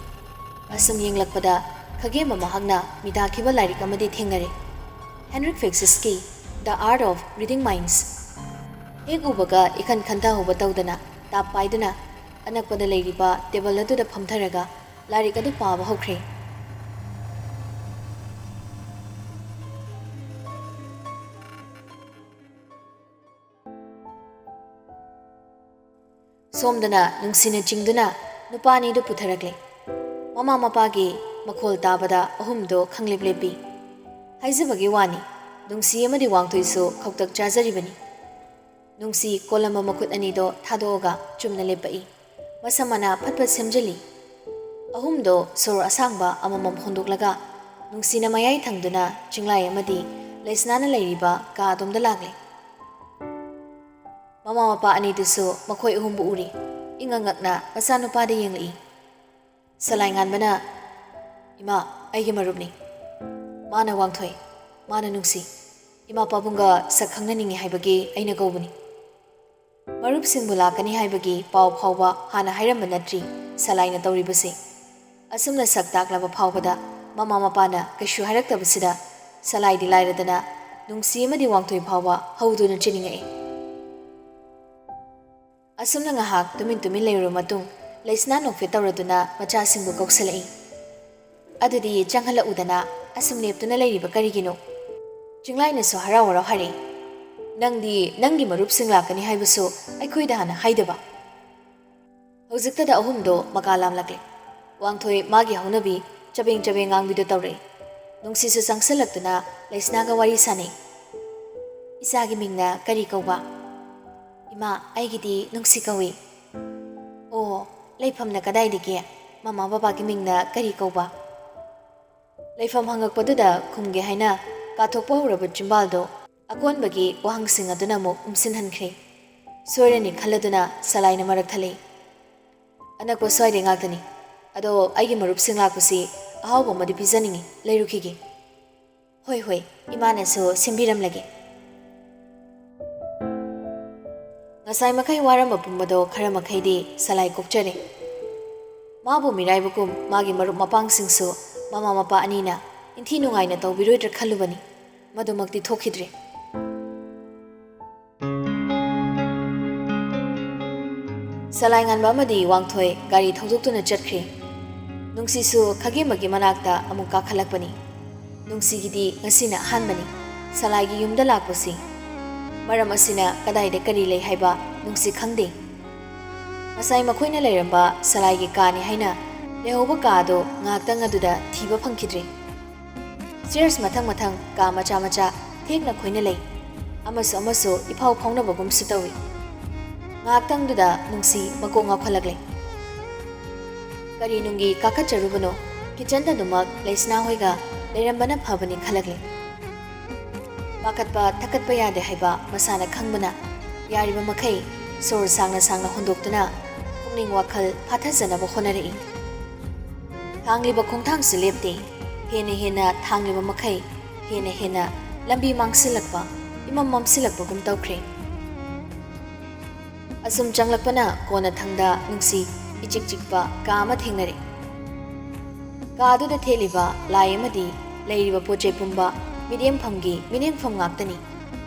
ꯑꯁꯨꯝ ꯌꯦꯡꯂꯛꯄꯗ ꯈꯥꯒꯦꯝꯕ ꯃꯍꯥꯛꯅ ꯃꯤ ꯇꯥꯈꯤꯕ ꯂꯥꯏꯔꯤꯛ ꯑꯃꯗꯤ ꯊꯦꯡꯅꯔꯦ꯫ ꯍꯦꯟꯔꯤꯛ ꯐꯦꯛꯁꯤꯁꯀꯤ The Art of Reading Minds꯫ ꯍꯦꯛ ꯎꯕꯒ ꯏꯈꯟ ꯈꯟꯊꯍꯧꯕ ꯇꯧꯗꯅ ꯇꯥꯞ ꯄꯥꯏꯗꯨꯅ ꯑꯅꯛꯄꯗ ꯂꯩꯔꯤꯕ ꯇꯦꯕꯜ ꯑꯗꯨꯗ ꯐꯝꯊꯔꯒ ꯂꯥꯏꯔꯤꯛ ꯑꯗꯨ ꯄꯥꯕ ꯍꯧꯈ꯭ꯔꯦ꯫ ꯁꯣꯝꯗꯅ ꯅꯨꯡꯁꯤꯅ ꯆꯤꯡꯗꯨꯅ ꯅꯨꯄꯥ ꯑꯅꯤꯗꯨ ꯄꯨꯊꯔꯛꯂꯦ꯫ ꯃꯃꯥ ꯃꯄꯥꯒꯤ ꯃꯈꯣꯜ ꯇꯥꯕꯗ ꯑꯍꯨꯝꯗꯣ ꯈꯪꯂꯦꯞ ꯂꯦꯞꯄꯤ꯫ ꯍꯥꯏꯖꯕꯒꯤ ꯋꯥꯅꯤ, ꯅꯨꯡꯁꯤ ꯑꯃꯗꯤ ꯋꯥꯡꯊꯣꯏꯁꯨ ꯈꯧꯇꯛ ꯆꯥꯖꯔꯤꯕꯅꯤ꯫ ꯅꯨꯡꯁꯤ ꯀꯣꯜꯂꯝꯕ ꯃꯈꯨꯠ ꯑꯅꯤꯗꯣ ꯊꯥꯗꯣꯛꯑꯒ ꯆꯨꯝꯅ ꯂꯦꯞꯄꯛꯏ꯫ ꯃꯁꯝ ꯃꯅꯥ ꯐꯠ ꯐꯠ ꯁꯦꯝꯖꯤꯜꯂꯤ꯫ ꯑꯍꯨꯝꯗꯣ ꯁꯣꯔ ꯑꯁꯥꯡꯕ ꯑꯃꯃꯝ ꯍꯣꯟꯗꯣꯛꯂꯒ ꯅꯨꯡꯁꯤꯅ ꯃꯌꯥꯏ ꯊꯪꯗꯨꯅ ꯆꯤꯡꯂꯥꯏ ꯑꯃꯗꯤ ꯂꯩꯁꯅꯥꯅ ꯂꯩꯔꯤꯕ ꯀꯥ ꯑꯗꯣꯝꯗ ꯂꯥꯛꯂꯦ꯫ ꯃꯃꯥ ꯃꯄꯥ ꯑꯅꯤꯗꯨꯁꯨ ꯃꯈꯣꯏ ꯑꯍꯨꯝꯕꯨ ꯎꯔꯤ꯫ ꯏꯉꯛ ꯉꯛꯅ ꯃꯆꯥꯅꯨꯄꯥꯗ ꯌꯦꯡꯂꯛꯏ꯫ ꯁꯂꯥꯏ ꯉꯥꯟꯕꯅ, "ꯏꯃꯥ, ꯑꯩꯒꯤ ꯃꯔꯨꯞꯅꯤ꯫ ꯃꯥꯅ ꯋꯥꯡꯊꯣꯏ, ꯃꯥꯅ ꯅꯨꯡꯁꯤ꯫ ꯏꯃꯥ ꯄꯥꯕꯨꯡꯒ ꯁꯛ ꯈꯪꯅꯅꯤꯡꯉꯤ ꯍꯥꯏꯕꯒꯤ ꯑꯩꯅ ꯀꯧꯕꯅꯤ꯫" ꯃꯔꯨꯞꯁꯤꯡꯕꯨ ꯂꯥꯛꯀꯅꯤ ꯍꯥꯏꯕꯒꯤ ꯄꯥꯎ ꯐꯥꯎꯕ ꯍꯥꯟꯅ ꯍꯥꯏꯔꯝꯕ ꯅꯠꯇ꯭ꯔꯤ ꯁꯂꯥꯏꯅ ꯇꯧꯔꯤꯕꯁꯤ꯫ ꯑꯁꯨꯝꯅ ꯁꯛ ꯇꯥꯛꯂꯕ ꯐꯥꯎꯕꯗ ꯃꯃꯥ ꯃꯄꯥꯅ ꯀꯩꯁꯨ ꯍꯥꯏꯔꯛꯇꯕꯁꯤꯗ ꯁꯂꯥꯏꯗꯤ ꯂꯥꯏꯔꯗꯅ ꯅꯨꯡꯁꯤ ꯑꯃꯗꯤ ꯋꯥꯡꯊꯣꯏ ꯐꯥꯎꯕ ꯍꯧꯗꯨꯅ ꯆꯦꯟꯅꯤꯡꯉꯛꯏ꯫ ꯑꯁꯨꯝꯅ ꯉꯥꯏꯍꯥꯛ ꯇꯨꯃꯤꯟ ꯇꯨꯃꯤꯟ ꯂꯩꯔꯨꯔꯕ ꯃꯇꯨꯡ, ꯂꯩꯁꯅꯥ ꯅꯣꯛꯐꯦꯠ ꯇꯧꯔꯗꯨꯅ ꯃꯆꯥꯁꯤꯡꯕꯨ ꯀꯧꯁꯤꯜꯂꯛꯏ꯫ "ꯑꯗꯨꯗꯤ ꯆꯪꯍꯜꯂꯛꯎꯗꯅ, ꯑꯁꯨꯝ ꯂꯦꯞꯇꯨꯅ ꯂꯩꯔꯤꯕ ꯀꯔꯤꯒꯤꯅꯣ?" ꯆꯤꯡꯂꯥꯏꯅꯁꯨ ꯍꯔꯥꯎ ꯍꯔꯥꯎ ꯍꯥꯏꯔꯛꯏ꯫ "ꯅꯪꯗꯤ ꯅꯪꯒꯤ ꯃꯔꯨꯞꯁꯤꯡ ꯂꯥꯛꯀꯅꯤ ꯍꯥꯏꯕꯁꯨ ꯑꯩꯈꯣꯏꯗ ꯍꯥꯟꯅ ꯍꯥꯏꯗꯕ?" ꯍꯧꯖꯤꯛꯇꯗ ꯑꯍꯨꯝꯗꯣ ꯃꯀꯥ ꯂꯥꯝꯂꯛꯂꯦ꯫ ꯋꯥꯡꯊꯣꯏ ꯃꯥꯒꯤ ꯍꯧꯅꯕꯤ ꯆꯕꯦꯡ ꯆꯕꯦꯡ ꯉꯥꯡꯕꯤꯗꯨ ꯇꯧꯔꯛꯏ꯫ ꯅꯨꯡꯁꯤꯁꯨ ꯆꯪꯁꯤꯜꯂꯛꯇꯨꯅ ꯂꯩꯁꯅꯥꯒ ꯋꯥꯔꯤ ꯁꯥꯅꯩ꯫ "ꯏꯆꯥꯒꯤ ꯃꯤꯡꯅ ꯀꯔꯤ ꯀꯧꯕ?" "ꯏꯃꯥ, ꯑꯩꯒꯤꯗꯤ ꯅꯨꯡꯁꯤ ꯀꯧꯏ꯫" "ꯑꯣ, ꯂꯩꯐꯝꯅ ꯀꯗꯥꯏꯗꯒꯤ? ꯃꯃꯥ ꯕꯕꯥꯒꯤ ꯃꯤꯡꯅ ꯀꯔꯤ ꯀꯧꯕ?" ꯂꯩꯐꯝ ꯍꯪꯉꯛꯄꯗꯨꯗ ꯈꯨꯝꯒꯦ ꯍꯥꯏꯅ ꯀꯥꯊꯣꯛꯄ ꯍꯧꯔꯕ ꯆꯤꯝꯕꯥꯜꯗꯣ ꯑꯀꯣꯟꯕꯒꯤ ꯋꯥꯍꯪꯁꯤꯡ ꯑꯗꯨꯅ ꯑꯃꯨꯛ ꯎꯝꯁꯤꯟꯍꯟꯈ꯭ꯔꯦ꯫ ꯁꯣꯏꯔꯅꯤ ꯈꯜꯂꯗꯨꯅ ꯁꯂꯥꯏꯅ ꯃꯔꯛ ꯊꯠꯂꯛꯏ꯫ "ꯑꯅꯛꯄ ꯁ꯭ꯋꯥꯏꯗꯩ ꯉꯥꯛꯇꯅꯤ꯫ ꯑꯗꯣ ꯑꯩꯒꯤ ꯃꯔꯨꯞꯁꯤꯡ ꯂꯥꯛꯄꯁꯤ ꯑꯍꯥꯎꯕ ꯑꯃꯗꯤ ꯄꯤꯖꯅꯤꯡꯉꯤ, ꯂꯩꯔꯨꯈꯤꯒꯦ꯫" "ꯍꯣꯏ, ꯍꯣꯏ, ꯏꯃꯥꯅꯁꯨ ꯁꯤꯟꯕꯤꯔꯝꯂꯒꯦ꯫" ꯉꯁꯥꯏ ꯃꯈꯩ ꯋꯥꯔꯝꯕ ꯄꯨꯝꯕꯗꯣ ꯈꯔ ꯃꯈꯩꯗꯤ ꯁꯂꯥꯏ ꯀꯣꯛꯆꯔꯦ꯫ ꯃꯥꯕꯨ ꯃꯤꯔꯥꯏꯕꯒꯨꯝ ꯃꯥꯒꯤ ꯃꯔꯨꯞ ꯃꯄꯥꯡꯁꯤꯡꯁꯨ ꯃꯃꯥ ꯃꯄꯥ ꯑꯅꯤꯅ ꯏꯟꯊꯤ ꯅꯨꯡꯉꯥꯏꯅ ꯇꯧꯕꯤꯔꯣꯏꯗ꯭ꯔꯥ ꯈꯜꯂꯨꯕꯅꯤ꯫ ꯃꯗꯨꯃꯛꯇꯤ ꯊꯣꯛꯈꯤꯗ꯭ꯔꯦ꯫ ꯆꯂꯥꯏꯉꯥꯟꯕ ꯑꯃꯗꯤ ꯋꯥꯡꯊꯣꯏ ꯒꯥꯔꯤ ꯊꯧꯗꯣꯛꯇꯨꯅ ꯆꯠꯈ꯭ꯔꯦ꯫ ꯅꯨꯡꯁꯤꯁꯨ ꯈꯥꯒꯦꯝꯕꯒꯤ ꯃꯅꯥꯛꯇ ꯑꯃꯨꯛ ꯀꯥꯈꯠꯂꯛꯄꯅꯤ꯫ ꯅꯨꯡꯁꯤꯒꯤꯗꯤ ꯉꯁꯤꯅ ꯑꯍꯥꯟꯕꯅꯤ ꯁꯂꯥꯏꯒꯤ ꯌꯨꯝꯗ ꯂꯥꯛꯄꯁꯤ꯫ ꯃꯔꯝ ꯑꯁꯤꯅ ꯀꯗꯥꯏꯗ ꯀꯔꯤ ꯂꯩ ꯍꯥꯏꯕ ꯅꯨꯡꯁꯤ ꯈꯪꯗꯦ꯫ ꯉꯁꯥꯏ ꯃꯈꯣꯏꯅ ꯂꯩꯔꯝꯕ ꯁꯂꯥꯏꯒꯤ ꯀꯥꯅꯤ ꯍꯥꯏꯅ ꯂꯩꯍꯧꯕ ꯀꯥ ꯑꯗꯣ ꯉꯥꯏꯍꯥꯛꯇꯪ ꯑꯗꯨꯗ ꯊꯤꯕ ꯐꯪꯈꯤꯗ꯭ꯔꯦ꯫ Stairs ꯃꯊꯪ ꯃꯊꯪ ꯀꯥ ꯃꯆꯥ ꯃꯆꯥ ꯊꯦꯛꯅ ꯈꯣꯏꯅ ꯂꯩ꯫ ꯑꯃꯁꯨ ꯑꯃꯁꯨ ꯏꯐꯥꯎ ꯐꯥꯎꯅꯕꯒꯨꯝꯁꯨ ꯇꯧꯏ꯫ ꯉꯥꯏꯍꯥꯛꯇꯪꯗꯨꯗ ꯅꯨꯡꯁꯤ ꯃꯀꯣꯛ ꯉꯥꯎꯈꯠꯂꯛꯂꯦ꯫ ꯀꯔꯤ ꯅꯨꯡꯒꯤ ꯀꯥꯈꯠꯆꯔꯨꯕꯅꯣ? Kitchenꯗ ꯑꯗꯨꯃꯛ ꯂꯩꯁꯅꯥ ꯍꯣꯏꯒ ꯂꯩꯔꯝꯕꯅ ꯐꯕꯅꯤ ꯈꯜꯂꯛꯂꯦ꯫ ꯄꯥꯈꯠꯄ ꯊꯛꯀꯠꯄ ꯌꯥꯗꯦ ꯍꯥꯏꯕ ꯃꯁꯥꯅ ꯈꯪꯕꯅ ꯌꯥꯔꯤꯕ ꯃꯈꯩ ꯁꯣꯔ ꯁꯥꯡꯅ ꯁꯥꯡꯅ ꯍꯣꯟꯗꯣꯛꯇꯨꯅ ꯄꯨꯛꯅꯤꯡ ꯋꯥꯈꯜ ꯐꯥꯊꯖꯅꯕ ꯍꯣꯠꯅꯔꯛꯏ꯫ ꯊꯥꯡꯂꯤꯕ ꯈꯣꯡꯊꯥꯡꯁꯨ ꯂꯦꯞꯇꯦ꯫ ꯍꯦꯟꯅ ꯍꯦꯟꯅ ꯊꯥꯡꯂꯤꯕ ꯃꯈꯩ ꯍꯦꯟꯅ ꯍꯦꯟꯅ ꯂꯝꯕꯤ ꯃꯥꯡꯁꯤꯜꯂꯛꯄ, ꯏꯃꯝ ꯃꯝꯁꯤꯜꯂꯛꯄꯒꯨꯝ ꯇꯧꯈ꯭ꯔꯦ꯫ ꯑꯁꯨꯝ ꯆꯪꯂꯛꯄꯅ ꯀꯣꯟꯅꯊꯪꯗ ꯅꯨꯡꯁꯤ ꯏꯆꯤꯛ ꯆꯤꯛꯄ ꯀꯥ ꯑꯃ ꯊꯦꯡꯅꯔꯦ꯫ ꯀꯥꯗꯨꯗ ꯊꯦꯠꯂꯤꯕ ꯂꯥꯏ ꯑꯃꯗꯤ ꯂꯩꯔꯤꯕ ꯄꯣꯠ ꯆꯩ ꯄꯨꯝꯕ ꯃꯤꯠꯌꯦꯡꯐꯝꯒꯤ ꯃꯤꯠꯌꯦꯡꯐꯝ ꯉꯥꯛꯇꯅꯤ꯫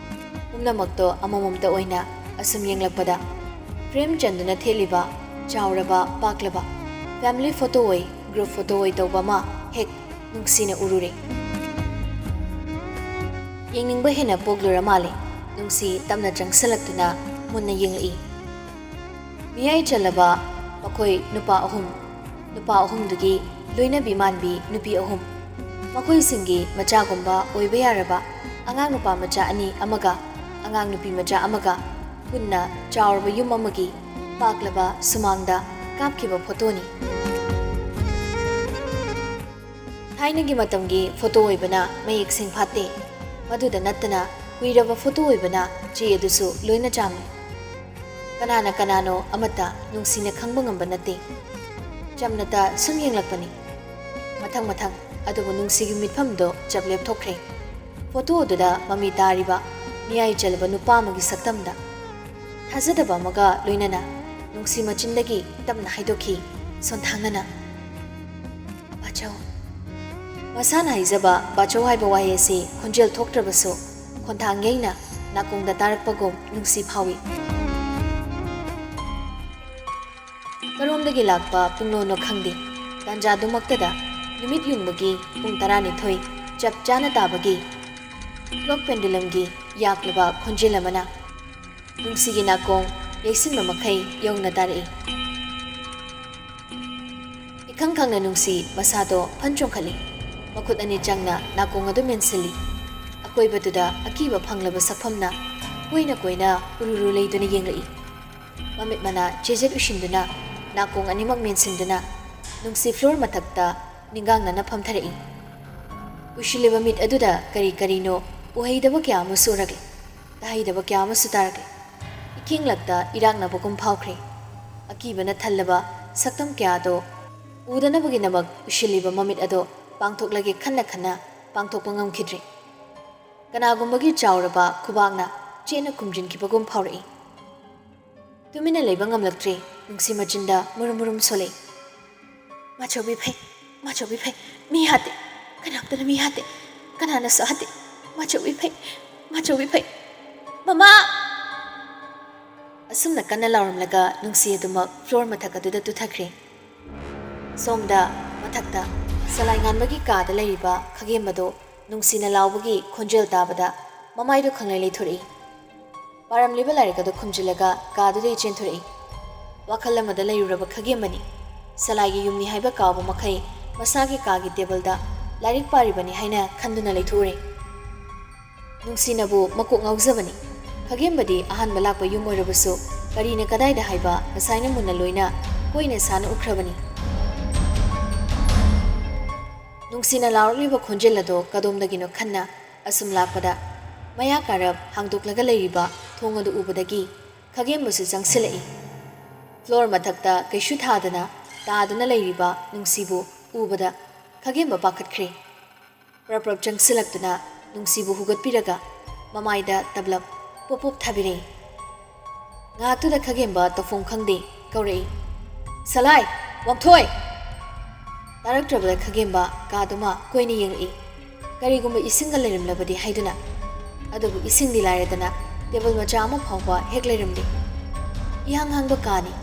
ꯄꯨꯝꯅꯃꯛꯇꯣ ꯑꯃꯃꯝꯇ ꯑꯣꯏꯅ ꯑꯁꯨꯝ ꯌꯦꯡꯂꯛꯄꯗ frame ꯆꯟꯗꯨꯅ ꯊꯦꯠꯂꯤꯕ ꯆꯥꯎꯔꯕ ꯄꯥꯛꯂꯕ family photo ꯑꯣꯏ, group photo ꯑꯣꯏ ꯇꯧꯕ ꯑꯃ ꯍꯦꯛ ꯅꯨꯡꯁꯤꯅ ꯎꯔꯨꯔꯦ꯫ ꯌꯦꯡꯅꯤꯡꯕ ꯍꯦꯟꯅ ꯄꯣꯛꯂꯨꯔ ꯃꯥꯜꯂꯦ꯫ ꯅꯨꯡꯁꯤ ꯇꯞꯅ ꯆꯪꯁꯤꯜꯂꯛꯇꯨꯅ ꯃꯨꯟꯅ ꯌꯦꯡꯂꯛꯏ꯫ ꯃꯤꯌꯥꯏ ꯆꯜꯂꯕ ꯃꯈꯣꯏ ꯅꯨꯄꯥ ꯑꯍꯨꯝ, ꯅꯨꯄꯥ ꯑꯍꯨꯝꯗꯨꯒꯤ ꯂꯣꯏꯅꯕꯤ ꯃꯥꯟꯕꯤ ꯅꯨꯄꯤ ꯑꯍꯨꯝ, ꯃꯈꯣꯏꯁꯤꯡꯒꯤ ꯃꯆꯥꯒꯨꯝꯕ ꯑꯣꯏꯕ ꯌꯥꯔꯕ ꯑꯉꯥꯡ ꯅꯨꯄꯥ ꯃꯆꯥ ꯑꯅꯤ ꯑꯃꯒ ꯑꯉꯥꯡ ꯅꯨꯄꯤ ꯃꯆꯥ ꯑꯃꯒ ꯄꯨꯟꯅ ꯆꯥꯎꯔꯕ ꯌꯨꯝ ꯑꯃꯒꯤ ꯄꯥꯛꯂꯕ ꯁꯨꯃꯥꯡꯗ ꯀꯥꯞꯈꯤꯕ ꯐꯣꯇꯣꯅꯤ꯫ ꯊꯥꯏꯅꯒꯤ ꯃꯇꯝꯒꯤ ꯐꯣꯇꯣ ꯑꯣꯏꯕꯅ ꯃꯌꯦꯛ ꯁꯦꯡꯐꯥꯠꯇꯦ꯫ ꯃꯗꯨꯗ ꯅꯠꯇꯅ ꯀꯨꯏꯔꯕ ꯐꯣꯇꯣ ꯑꯣꯏꯕꯅ ꯆꯦ ꯑꯗꯨꯁꯨ ꯂꯣꯏꯅ ꯆꯥꯝꯃꯤ꯫ ꯀꯅꯥꯅ ꯀꯅꯥꯅꯣ ꯑꯃꯠꯇ ꯅꯨꯡꯁꯤꯅ ꯈꯪꯕ ꯉꯝꯕ ꯅꯠꯇꯦ꯫ ꯆꯝꯅꯇ ꯁꯨꯝ ꯌꯦꯡꯂꯛꯄꯅꯤ꯫ ꯃꯊꯪ ꯃꯊꯪ꯫ ꯑꯗꯨꯕꯨ ꯅꯨꯡꯁꯤꯒꯤ ꯃꯤꯠꯐꯝꯗꯣ ꯆꯞ ꯂꯦꯞꯊꯣꯛꯈ꯭ꯔꯦ꯫ ꯐꯣꯇꯣ ꯑꯗꯨꯗ ꯃꯃꯤ ꯇꯥꯔꯤꯕ ꯃꯤꯌꯥꯏ ꯆꯜꯂꯕ ꯅꯨꯄꯥ ꯑꯃꯒꯤ ꯁꯛꯇꯝꯗ ꯊꯥꯖꯗꯕ ꯑꯃꯒ ꯂꯣꯏꯅꯅ ꯅꯨꯡꯁꯤ ꯃꯆꯤꯟꯗꯒꯤ ꯇꯞꯅ ꯍꯥꯏꯗꯣꯛꯈꯤ ꯁꯣꯟꯊꯥꯡꯅꯅ, "ꯕꯥꯆꯧ꯫" ꯃꯁꯥꯅ ꯍꯥꯏꯖꯕ ꯕꯥꯆꯧ ꯍꯥꯏꯕ ꯋꯥꯍꯩ ꯑꯁꯤ ꯈꯣꯟꯖꯦꯜ ꯊꯣꯛꯇ꯭ꯔꯕꯁꯨ ꯈꯣꯟꯊꯥꯡ ꯌꯩꯅ ꯅꯥꯀꯣꯡꯗ ꯇꯥꯔꯛꯄꯒꯨꯝ ꯅꯨꯡꯁꯤ ꯐꯥꯎꯏ꯫ ꯀꯔꯣꯝꯗꯒꯤ ꯂꯥꯛꯄ ꯄꯨꯡꯂꯣꯟꯅꯣ ꯈꯪꯗꯦ, ꯇꯥꯟꯖꯥꯗꯨꯃꯛꯇꯗ ꯅꯨꯃꯤꯠ ꯌꯨꯡꯕꯒꯤ ꯄꯨꯡ ꯇꯔꯥꯅꯤꯊꯣꯏ ꯆꯞ ꯆꯥꯅ ꯇꯥꯕꯒꯤ clock pendulumꯒꯤ ꯌꯥꯛꯂꯕ ꯈꯣꯟꯖꯦꯜ ꯑꯃꯅ ꯅꯨꯡꯁꯤꯒꯤ ꯅꯥꯀꯣꯡ ꯌꯩꯁꯤꯟꯕ ꯃꯈꯩ ꯌꯧꯅ ꯇꯥꯔꯛꯏ꯫ ꯏꯈꯪ ꯈꯪꯅ ꯅꯨꯡꯁꯤ ꯃꯁꯥꯗꯣ ꯐꯟ ꯆꯣꯡꯈꯠꯂꯤ꯫ ꯃꯈꯨꯠ ꯑꯅꯤ ꯆꯪꯅ ꯅꯥꯀꯣꯡ ꯑꯗꯨ ꯃꯦꯟꯁꯤꯜꯂꯤ꯫ ꯑꯀꯣꯏꯕꯗꯨꯗ ꯑꯀꯤꯕ ꯐꯪꯂꯕ ꯁꯛꯐꯝꯅ ꯀꯣꯏꯅ ꯀꯣꯏꯅ ꯎꯔꯨꯔꯨ ꯂꯩꯗꯨꯅ ꯌꯦꯡꯂꯛꯏ꯫ ꯃꯃꯤꯠ ꯃꯅꯥ ꯆꯦꯖꯦꯠ ꯎꯏꯁꯤꯟꯗꯨꯅ ꯅꯥꯀꯣꯡ ꯑꯅꯤꯃꯛ ꯃꯦꯟꯁꯤꯟꯗꯨꯅ ꯅꯨꯡꯁꯤ floor ꯃꯊꯛꯇ ꯅꯤꯡꯒꯥꯡꯅꯅ ꯐꯝꯊꯔꯛꯏ꯫ ꯎꯏꯁꯤꯜꯂꯤꯕ ꯃꯤꯠ ꯑꯗꯨꯗ ꯀꯔꯤ ꯀꯔꯤꯅꯣ ꯎꯍꯩꯗꯕ ꯀꯌꯥ ꯑꯃꯁꯨ ꯎꯔꯛꯂꯤ꯫ ꯇꯥꯍꯩꯗꯕ ꯀꯌꯥ ꯑꯃꯁꯨ ꯇꯥꯔꯛꯂꯤ꯫ ꯏꯈꯤꯡꯂꯛꯇ ꯏꯔꯥꯛꯅꯕꯒꯨꯝ ꯐꯥꯎꯈ꯭ꯔꯦ꯫ ꯑꯀꯤꯕꯅ ꯊꯜꯂꯕ ꯁꯛꯇꯝ ꯀꯌꯥꯗꯣ ꯎꯗꯅꯕꯒꯤꯗꯃꯛ ꯎꯏꯁꯤꯜꯂꯤꯕ ꯃꯃꯤꯠ ꯑꯗꯣ ꯄꯥꯡꯊꯣꯛꯂꯒꯦ ꯈꯟꯅ ꯈꯟꯅ ꯄꯥꯡꯊꯣꯛꯄ ꯉꯝꯈꯤꯗ꯭ꯔꯦ꯫ ꯀꯅꯥꯒꯨꯝꯕꯒꯤ ꯆꯥꯎꯔꯕ ꯈꯨꯕꯥꯛꯅ ꯆꯦꯠꯅ ꯈꯨꯝꯖꯤꯟꯈꯤꯕꯒꯨꯝ ꯐꯥꯎꯔꯛꯏ꯫ ꯇꯨꯃꯤꯟꯅ ꯂꯩꯕ ꯉꯝꯂꯛꯇ꯭ꯔꯦ꯫ ꯅꯨꯡꯁꯤ ꯃꯆꯤꯟꯗ ꯃꯨꯔꯨꯝ ꯃꯨꯔꯨꯝ ꯁꯣꯜꯂꯛꯏ꯫ "ꯃꯥꯆꯧꯕꯤ ꯐꯩ, ꯃꯥꯆꯧꯕꯤ ꯐꯩ, ꯃꯤ ꯍꯥꯠꯇꯦ, ꯀꯅꯥꯝꯇꯅ ꯃꯤ ꯍꯥꯠꯇꯦ, ꯀꯅꯥꯅꯁꯨ ꯍꯥꯠꯇꯦ, ꯃꯥꯆꯧꯕꯤ ꯐꯩ, ꯃꯥꯆꯧꯕꯤ ꯐꯩ, ꯃꯃꯥ!" ꯑꯁꯨꯝꯅ ꯀꯟꯅ ꯂꯥꯎꯔꯝꯂꯒ ꯅꯨꯡꯁꯤ ꯑꯗꯨꯃꯛ floor ꯃꯊꯛ ꯑꯗꯨꯗ ꯇꯨꯊꯈ꯭ꯔꯦ꯫ ꯁꯣꯝꯗ ꯃꯊꯛꯇ ꯁꯂꯥꯏ ꯉꯥꯟꯕꯒꯤ ꯀꯥꯗ ꯂꯩꯔꯤꯕ ꯈꯥꯒꯦꯝꯕꯗꯣ ꯅꯨꯡꯁꯤꯅ ꯂꯥꯎꯕꯒꯤ ꯈꯣꯟꯖꯦꯜ ꯇꯥꯕꯗ ꯃꯃꯥꯏꯗꯨ ꯈꯪꯂꯩ ꯂꯩꯊꯣꯔꯛꯏ꯫ ꯄꯥꯔꯝꯂꯤꯕ ꯂꯥꯏꯔꯤꯛ ꯑꯗꯨ ꯈꯨꯝꯖꯤꯜꯂꯒ ꯀꯥꯗꯨꯗꯒꯤ ꯆꯦꯟꯊꯣꯔꯛꯏ꯫ ꯋꯥꯈꯜ ꯑꯃꯗ ꯂꯩꯔꯨꯔꯕ ꯈꯥꯒꯦꯝꯕꯅꯤ꯫ ꯁꯂꯥꯏꯒꯤ ꯌꯨꯝꯅꯤ ꯍꯥꯏꯕ ꯀꯥꯎꯕ ꯃꯈꯩ ꯃꯁꯥꯒꯤ ꯀꯥꯒꯤ ꯇꯦꯕꯜꯗ ꯂꯥꯏꯔꯤꯛ ꯄꯥꯔꯤꯕꯅꯤ ꯍꯥꯏꯅ ꯈꯟꯗꯨꯅ ꯂꯩꯊꯣꯛꯎꯔꯦ꯫ ꯅꯨꯡꯁꯤꯅꯕꯨ ꯃꯀꯣꯛ ꯉꯥꯎꯖꯕꯅꯤ꯫ ꯈꯥꯒꯦꯝꯕꯗꯤ ꯑꯍꯥꯟꯕ ꯂꯥꯛꯄ ꯌꯨꯝ ꯑꯣꯏꯔꯕꯁꯨ ꯀꯔꯤꯅ ꯀꯗꯥꯏꯗ ꯍꯥꯏꯕ ꯉꯁꯥꯏꯅ ꯃꯨꯟꯅ ꯂꯣꯏꯅ ꯀꯣꯏꯅ ꯁꯥꯅ ꯎꯈ꯭ꯔꯕꯅꯤ꯫ ꯅꯨꯡꯁꯤꯅ ꯂꯥꯎꯔꯛꯂꯤꯕ ꯈꯣꯟꯖꯦꯜ ꯑꯗꯣ ꯀꯗꯣꯝꯗꯒꯤꯅꯣ ꯈꯟꯅ ꯑꯁꯨꯝ ꯂꯥꯛꯄꯗ ꯃꯌꯥ ꯀꯥꯔꯞ ꯍꯥꯡꯗꯣꯛꯂꯒ ꯂꯩꯔꯤꯕ ꯊꯣꯡ ꯑꯗꯨ ꯎꯕꯗꯒꯤ ꯈꯥꯒꯦꯝꯕꯁꯨ ꯆꯪꯁꯤꯜꯂꯛꯏ꯫ Floor ꯃꯊꯛꯇ ꯀꯩꯁꯨ ꯊꯥꯗꯅ ꯇꯥꯗꯨꯅ ꯂꯩꯔꯤꯕ ꯅꯨꯡꯁꯤꯕꯨ ꯎꯕꯗ ꯈꯥꯒꯦꯝꯕ ꯄꯥꯈꯠꯈ꯭ꯔꯦ꯫ ꯄ꯭ꯔꯞ ꯄ꯭ꯔꯞ ꯆꯪꯁꯤꯜꯂꯛꯇꯨꯅ ꯅꯨꯡꯁꯤꯕꯨ ꯍꯨꯒꯠꯄꯤꯔꯒ ꯃꯃꯥꯏꯗ ꯇꯞꯂꯞ ꯄꯣꯞ ꯄꯣꯞ ꯊꯥꯕꯤꯔꯛꯏ꯫ ꯉꯥꯏꯍꯥꯛꯇꯨꯗ ꯈꯥꯒꯦꯝꯕ ꯇꯧꯐꯝ ꯈꯪꯗꯦ ꯀꯧꯔꯛꯏ, "ꯁꯂꯥꯏ! ꯋꯥꯡꯊꯣꯏ!" ꯇꯥꯔꯛꯇ꯭ꯔꯕꯗ ꯈꯥꯒꯦꯝꯕ ꯀꯥꯗꯨꯃ ꯀꯣꯏꯅ ꯌꯦꯡꯂꯛꯏ꯫ ꯀꯔꯤꯒꯨꯝꯕ ꯏꯁꯤꯡꯒ ꯂꯩꯔꯝꯂꯕꯗꯤ ꯍꯥꯏꯗꯨꯅ꯫ ꯑꯗꯨꯕꯨ ꯏꯁꯤꯡꯗꯤ ꯂꯥꯏꯔꯗꯅ ꯇꯦꯕꯜ ꯃꯆꯥ ꯑꯃ ꯐꯥꯎꯕ ꯍꯦꯛ ꯂꯩꯔꯝꯗꯦ꯫ ꯏꯍꯥꯡ ꯍꯥꯡꯕ ꯀꯥꯅꯤ꯫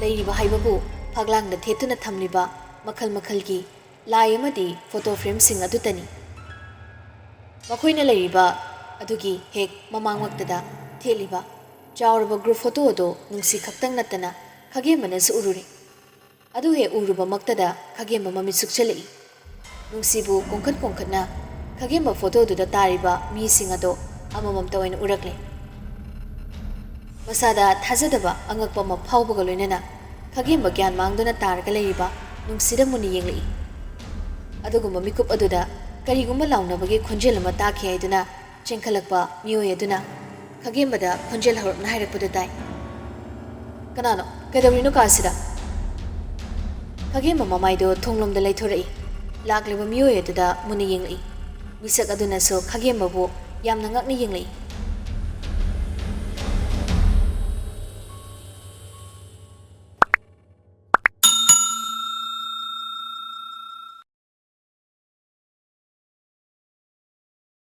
ꯂꯩꯔꯤꯕ ꯍꯥꯏꯕꯕꯨ ꯐꯛꯂꯥꯡꯗ ꯊꯦꯠꯇꯨꯅ ꯊꯝꯂꯤꯕ ꯃꯈꯜ ꯃꯈꯜꯒꯤ ꯂꯥꯏ ꯑꯃꯗꯤ ꯐꯣꯇꯣ ꯐ꯭ꯔꯦꯝꯁꯤꯡ ꯑꯗꯨꯇꯅꯤ꯫ ꯃꯈꯣꯏꯅ ꯂꯩꯔꯤꯕ ꯑꯗꯨꯒꯤ ꯍꯦꯛ ꯃꯃꯥꯡꯃꯛꯇꯗ ꯊꯦꯠꯂꯤꯕ ꯆꯥꯎꯔꯕ ꯒ꯭ꯔꯨꯞ ꯐꯣꯇꯣ ꯑꯗꯨ ꯅꯨꯡꯁꯤ ꯈꯛꯇꯪ ꯅꯠꯇꯅ ꯈꯥꯒꯦꯝꯕꯅꯁꯨ ꯎꯔꯨꯔꯦ꯫ ꯑꯗꯨ ꯍꯦꯛ ꯎꯔꯨꯕꯃꯛꯇꯗ ꯈꯥꯒꯦꯝꯕ ꯃꯃꯤꯠ ꯁꯨꯛꯆꯜꯂꯛꯏ꯫ ꯅꯨꯡꯁꯤꯕꯨ ꯀꯣꯡꯈꯠ ꯀꯣꯡꯈꯠꯅ ꯈꯥꯒꯦꯝꯕ ꯐꯣꯇꯣꯗꯨꯗ ꯇꯥꯔꯤꯕ ꯃꯤꯁꯤꯡ ꯑꯗꯣ ꯑꯃꯃꯝꯇ ꯑꯣꯏꯅ ꯎꯔꯛꯂꯦ꯫ ꯃꯁꯥꯗ ꯊꯥꯖꯗꯕ ꯑꯉꯛꯄ ꯑꯃ ꯐꯥꯎꯕꯒ ꯂꯣꯏꯅꯅ ꯈꯥꯒꯦꯝꯕ ꯒ꯭ꯌꯥꯟ ꯃꯥꯡꯗꯨꯅ ꯇꯥꯔꯒ ꯂꯩꯔꯤꯕ ꯅꯨꯡꯁꯤꯗ ꯃꯨꯟꯅ ꯌꯦꯡꯂꯛꯏ꯫ ꯑꯗꯨꯒꯨꯝꯕ ꯃꯤꯀꯨꯞ ꯑꯗꯨꯗ ꯀꯔꯤꯒꯨꯝꯕ ꯂꯥꯎꯅꯕꯒꯤ ꯈꯣꯟꯖꯦꯜ ꯑꯃ ꯇꯥꯈꯤ ꯍꯥꯏꯗꯨꯅ ꯆꯦꯟꯈꯠꯂꯛꯄ ꯃꯤꯑꯣꯏ ꯑꯗꯨꯅ ꯈꯥꯒꯦꯝꯕꯗ ꯈꯣꯟꯖꯦꯜ ꯍꯧꯔꯞꯅ ꯍꯥꯏꯔꯛꯄꯗꯨ ꯇꯥꯏ꯫ "ꯀꯅꯥꯅꯣ? ꯀꯩꯗꯧꯔꯤꯅꯣ ꯀꯥꯁꯤꯗ?" ꯈꯥꯒꯦꯝꯕ ꯃꯃꯥꯏꯗꯨ ꯊꯣꯡꯂꯣꯝꯗ ꯂꯩꯊꯣꯔꯛꯏ꯫ ꯂꯥꯛꯂꯤꯕ ꯃꯤꯑꯣꯏ ꯑꯗꯨꯗ ꯃꯨꯟꯅ ꯌꯦꯡꯂꯛꯏ꯫ ꯃꯤꯁꯛ ꯑꯗꯨꯅꯁꯨ ꯈꯥꯒꯦꯝꯕꯕꯨ ꯌꯥꯝꯅ ꯉꯛꯅ ꯌꯦꯡꯂꯛꯏ꯫